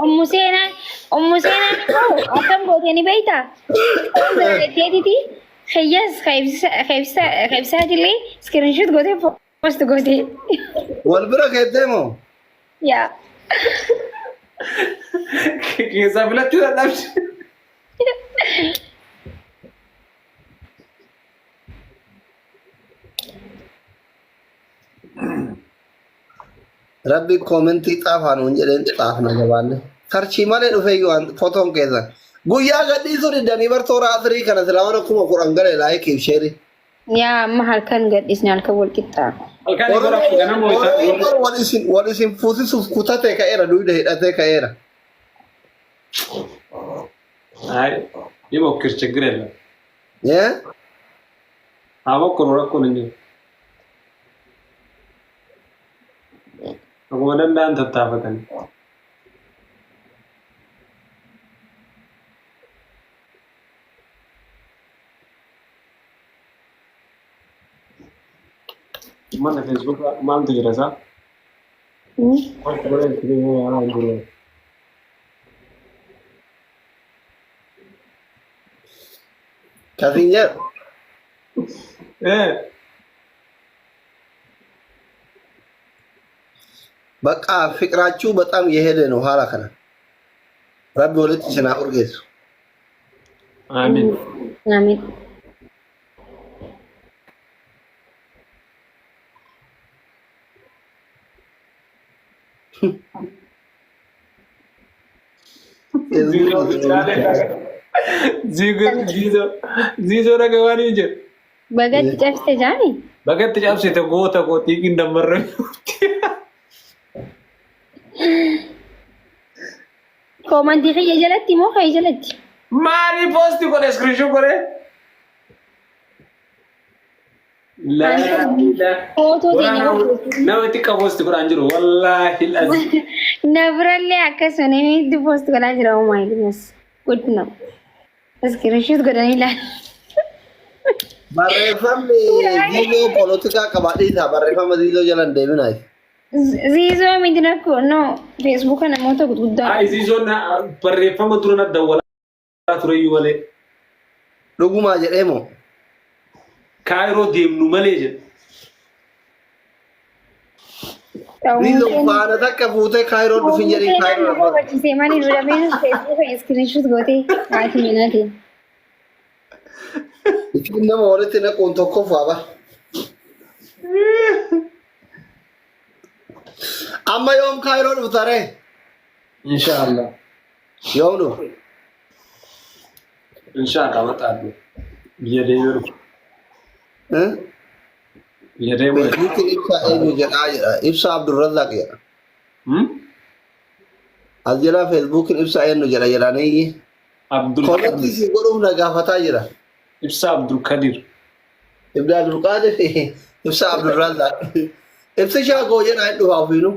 Ummu seenaan ummu seenaan immoo akkam gootee ni beektaa? Jetteetiti kiyyas ka ibsaatillee iskiriinshoot gootee post gootee. Wal bira keettee moo? Yaa. Keessaa filachuu dadhabde. Rabbi koomentii xaafaa nuun jedheen xaafna jabaanne. Sarchii malee dhufee iyyuu waan fotoon keessan. Guyyaa gadhiisuu diddanii bar toora asirii kana silaa warra 10,000 gale laayikiif sheerii. Yaa amma halkan gadhiisne halkan wal qixxaa. Halkan bara ganama Oromoon bar wal isin wal isin fuusisuuf kutatee ka'eera duyda hidhatee ka'eera. Ay, ይሞክር ችግር የለም። Yee? Haa mokkuru rakkoon hin jiru. Akkuma danda'an tattaafatanii. Mana Facebook maaltu jira isaa? Maaltu godhan hin jiru. Kasiin jedhu. በቃ ፍቅራችሁ በጣም የሄደ ነው። ኋላ ከነ ረቢ walitti isin haa urgeessu. Amiin. Amiin. Ziizoo dhaga waan hin jedhu. Bagatti cabsite jaani? Bagatti cabsite goota koo xiiqiin dammarre. Koomantii kiyya jalatti moo kee jalatti? Maali poosti godhe iskiriishin godhe? Footoo teenya Nama xiqqaa poosti godhaan jiru wallaahi lazi. Na birallee akkasuma namni hedduu poosti godhaa jira. Oh my goodness. Good to know. Iskiriishuut godhanii ilaala. Barreeffamni ziizoo polotikaa qaba dhiisaa barreeffama ziizoo jala hin deeminaa. Ziizoo miti rakkoo no feesbuuka namoota gurguddaa. Ay ziizoon barreeffama dura na dawwalaa tureyyuu malee. Dhugumaa jedhee moo? Kaayiroo deemnu malee jedhe. Ziizoo faana takka fuutee kaayiroo dhufin jedhee kaayiroo Nama hubachiisee malee nu lameenus feesbuuka iskiriishuut gootee haati manaatiin. Ittiin nama walitti naquun tokkoffaa bara. Amma yoom kaayiroo dhufta ree? Inshaallah. Yoom dhufa? Inshaallah maxaadhu. Biyya deemee dhufu. Eh? Biyya deemuu dhufu. Feesbuukiin ibsaa eenyu jedhaa jedha. Ibsaa Abdulrazzaaq jedha. Hmm? As jalaa feesbuukiin ibsaa eenyu jedha jedhanii Abdul komentii si godhuuf na gaafataa jira. Ibsaa Abdul Kadir. Ibn Abdulqaadir Ibsaa Abdulrazzaaq. Ibsi shaakoo jedhaa hin dhufa ofiinuu.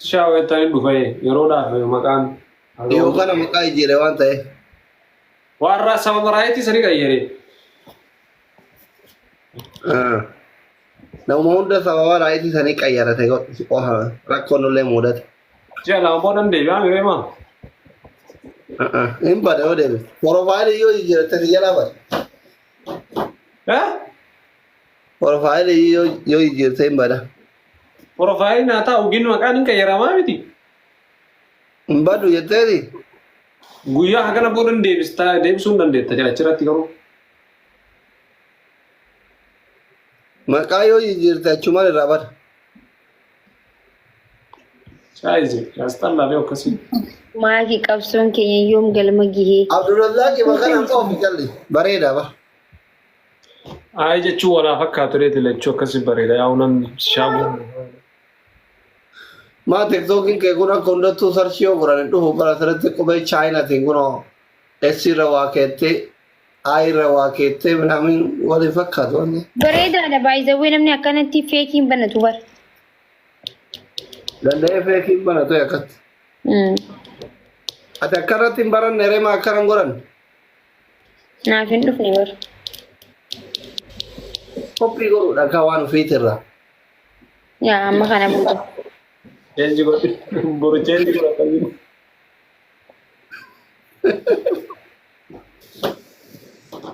Shaawaa ittaan hin dhufa yeroodhaaf maqaan. Dhiyoo kana maqaa jijjiire waan ta'eef. Warra sababa raayitii sanii qayyare. Nama hunda sababa raayitii sanii qayyarate qofa rakkoon nullee mudate. Ji'a 2 booda hin deebi'aa miree maa? Hin bada yoo deebi'e. Porofaayilii yoo jijjiiratte si jalaa bada. Eh? Porofaayilii yoo yoo jijjiirte hin bada. Porofaayilii naa taa'u gin maqaan hin qayyaramaa miti. Hin badu jetteeti. Guyyaa hagana booda hin deebistaa deebisuu hin dandeetta jedha achirratti garuu. Maqaa yoo jijjiirte achumaan irraa bada. Shaayize yaasxallaa fi akkasii. Maaki qabsoon keenya yoom galma gihee? Abdurrazaaq maqaan ofi jalli bareeda ba. Ayi jechuun walaa fakkaatu reeti lachuu akkasii bareeda yaa'u namni shaaguu. Maa tiktookiin kee kun akka hundattuu sarchii yoo godhan hin dhufu bara asirratti qubee chaayinaatiin kunoo S irra waa keettee I irra waa keettee minaamin waliin fakkaatu wanni. Bareedaadha baay'izawwee namni akkanatti feekiin banatu bara. Danda'ee feekiin banatu akkatti. Ati akkanatti hin baranne reema akkana hin godhanne. Naaf hin dhufne bara. Koppii godhuudha kan waan ofiitirraa. Yaa amma kana booda. Cheenji godhi. Boru cheenji godha.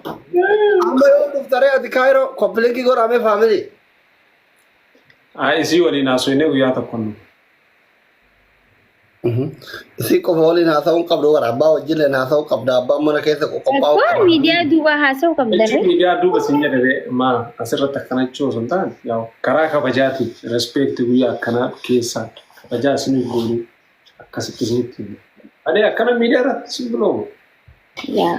Amma yoo dhuftaree ati Kaayiroo copy link godhamee family. Haa isii waliin haasofnee guyyaa tokko nu. Isii qofa waliin haasa'uun qabdu gara abbaa wajjin haasa'uu qabda abbaan mana keessa qophaa'uu Rakkoo qaba. miidiyaa duuba haasa'uu qabda Jechuun ree. miidiyaa duuba siin jedhe maa asirratti akkana jechuu osoo hin taane yaa'u karaa kabajaatiin respect guyyaa akkanaa keessaa kabajaa isiniif goonee akkasitti isinitti himu. Malee akkana miidiyaa irratti sin biloomu. Yaa.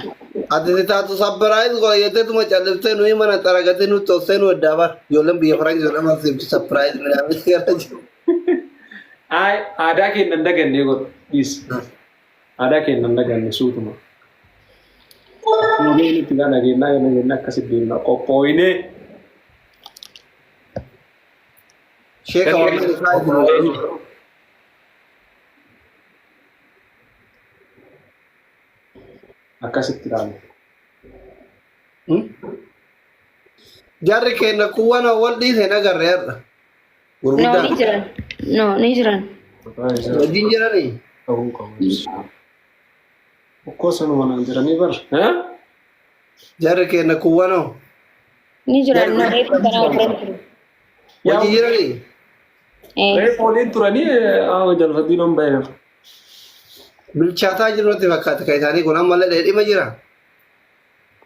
Ati si taatu surprise godha jetteetuma calliftee nuyi mana xaragatee nutti of seenuu eddaa bar. Ijoolleen biyya faranjii lama siif surprise minaamin gara jiru. Ay aadaa keenya hin dagannee godhu dhiis. Aadaa keenya hin daganne suutuma. Nuyi itti gana jennaa gana jennaa akkasitti deemna qophooyinee. Sheeka waan isaa isin Akkasitti ilaalla. Jarri keenya kuwwan wal dhiise hin agarre har'a. No, Gurguddaan. ni jiran. No, ni jiran. Wajjin jiranii? Ta'uu qabu. Okkoo sanuma naan jiranii bar. Jarri keenya kuwwanoo. Ni jiran. No, reefu kanaa warreen jiru. Wajjin jiranii? Eh, Reefu waliin turanii jalfattiin on ba'eef. Bilchaataa jiru natti fakkaata kan isaanii kun ammallee dheedhima jira.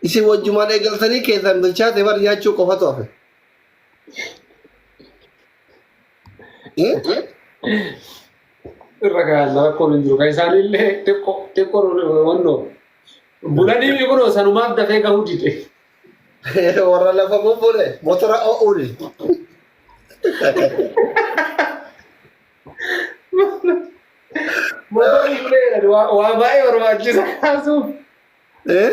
Isin wajjumaan eegaltanii keessan bilchaate bar nyaachuu qofatu hafe. Eh? Irra kaa'an rakkoon hin jiru. Kan isaaniillee xiqqoo xiqqoo wannoo. Bulanii kunoo sanumaaf dafee gahuu dide. Warra lafa bubbule motora o'uuni. Motorri bulee waa baay'ee barbaachisa kaasuuf. Eh?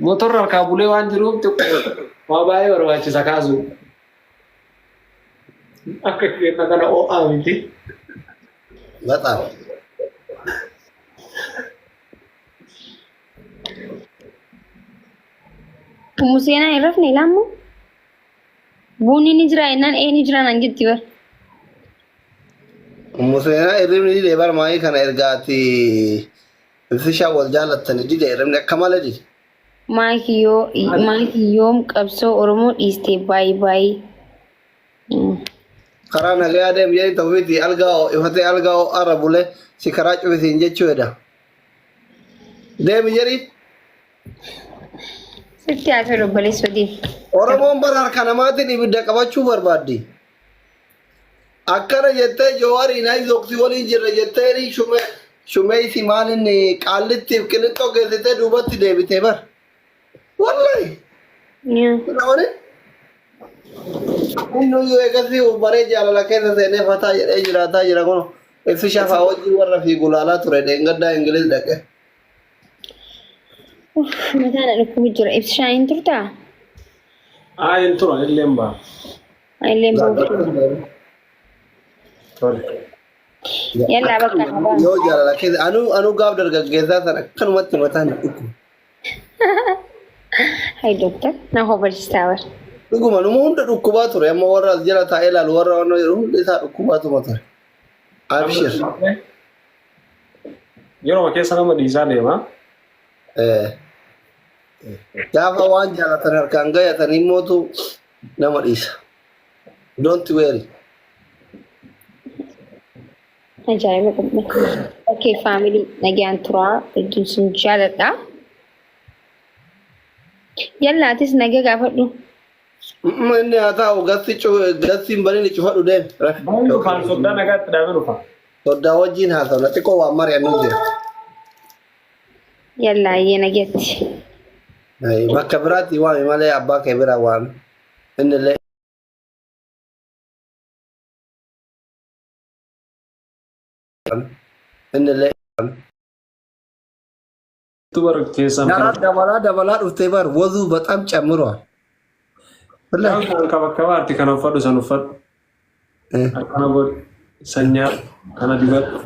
Motorri harkaa bulee waan jiruuf xiqqoo waa baay'ee barbaachisa kaasuuf. Akka keenya kana ho'aa miti. Baxaam. Museenaa hin rafne ilaammoo? Buunni ni jira jennaan ee ni jira naan jetti bar. Museenaa hirribni didee bar maayii kana ergaati ibsishaa wal jaalattani dide hirribni akka malee dide. Maaki yoom qabsoo Oromoo dhiiste baay'ee baay'ee. Karaa nagayaa deem jedhani ta'uufiti algaa ifatee algaa ho'aarra bulee si karaa cufisiin jechuu hedha. Deemi jedhi. Sitti haa tolu obboleessa deem. Oromoon bara harka namaatiin ibidda qabachuu barbaaddi. Akkana jettee Jawaariin Ayizooksi waliin jirra jettee shumee shumeessi maal inni qaallittiif qilixxoo geessitee duubatti deebitee bar. Wallahi. Namani inni iyyuu eegasii baree jaalala keessa seenee fataa jedhee jiraataa jira kun ibsi shafaa wajjin warra fiigu laalaa ture dheengaddaa Ingiliz dhaqe. Uff, mataa na dhukkubu jira. Ibsishaa hin turtaa? Haa hin tura illee hin ba'a. Illee hin Tole. Yallaa bakka na ba'a. Yoo jaalala keessa anuu anuu gaaf dargaggeessaa sana akkanumatti mataan dhukkuba. Hai doktar, na hobalchisaa bar. Dhuguma numa hunda dhukkubaa ture amma warra as jala taa'ee ilaalu warra waan jedhu hundi isaa dhukkubaatuma ture. Abshir. Yeroo keessa nama dhiisaa deema. Gaafa waan jaalatan harkaan gayatan immootu nama dhiisa. Don't worry. Ajaa'iba qabna. Okay, family nagaan turaa. Hedduun sin jaaladha. Yalla atis nagaa gaafadhu. Inni haa taa'u gasti gasti hin banin cufadhu deem. Baay'ee dhufaan soddaa nagaatti dhaabee dhufa. Soddaa wajjin haasawna xiqqoo waan mari'annu jira. Yalla ayyee nagatti. Bakka biraatti waami malee abbaa kee bira waami. Inni illee inni illee Tubar keessaan Daraa dabalaa dabalaa dhuftee bar wazuu baxam ጨምሯል። Kan kabakkabaatti kana uffadhu san uffadhu. Akkana godhi. Sanyaa kana dibadhu.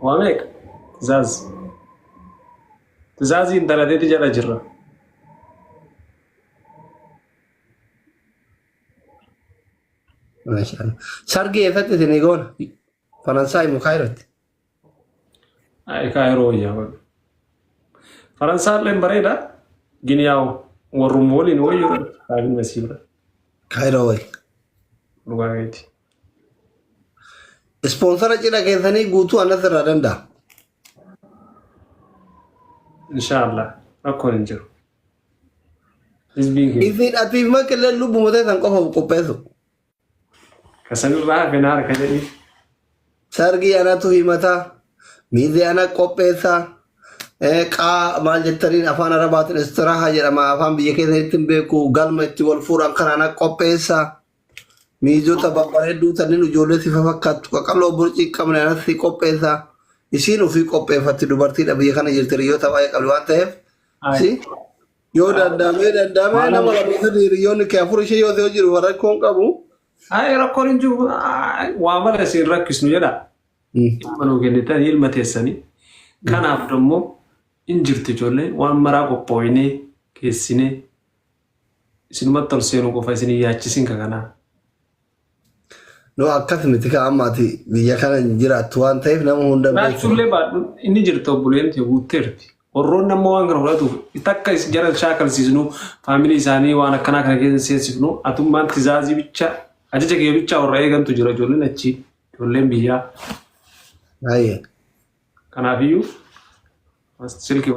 Waa meeqa? Tizaaz. Tizaazii intalateeti jala jirra. Maashaallah. Sargii eessatti isinii goona? Faransaay moo Kaayirootti? Ay, Kaayiroo wayyaa godhu. Faransaalleen bareeda. Gini yaa'u warruma waliin wayyuu kaafin masiibra. Kaayiroo wayi. Dhugaa keeti. Ispoonsara cidha keessanii guutuu anas irraa danda'a. Inshaallah rakkoon hin jiru. Hizbiin keenya. Isin atiif makillee lubbuma teessan qofa qopheessu. Kasanirraa hafe na harka jedhii. Sargii anatu himataa, miizee ana qopheessaa, qaa maal jettaniin afaan arabaatiin istiraaha jedhama afaan biyya keessanitti hin beeku galma itti wal fuudhan kana ana qopheessaa. Miizota babbareedduu tannin ijoollee sifa fakkaattu qaqalloo burcii hin qabne anatti qopheessaa. Isiin ofii qopheeffatti dubartiidha biyya kana jirti hiriyoota baay'ee qabdi waan ta'eef. Si yoo danda'amee danda'amee nama lama sadii hiriyoonni kee afur ishee yoo ta'e jiru rakkoon qabu. Ay rakkoon hin jiru. Waa mala isin rakkisnu jedha. Ilma nuu kennitan ilma teessanii. Kanaaf immoo hin jirti ijoollee waan maraa qophooyinee keessinee isinumatti ol seenuu qofa isin hin yaachisin ka kanaa. No akkas miti ka amma ati biyya kana hin jiraattu waan ta'eef nama hunda hin beektu. Jiraachuullee baadhu inni jirti obboleen tee guutteerti. Warroonni amma waan kana fudhatuuf takka isin jara shaakalsiisnu faamilii isaanii waan akkanaa kana keessa seensifnu atummaan tizaazii bicha ajaja kee bicha warra eegantu jira ijoolleen achii ijoolleen biyyaa. Baay'ee. Kanaafiyyuu silkii.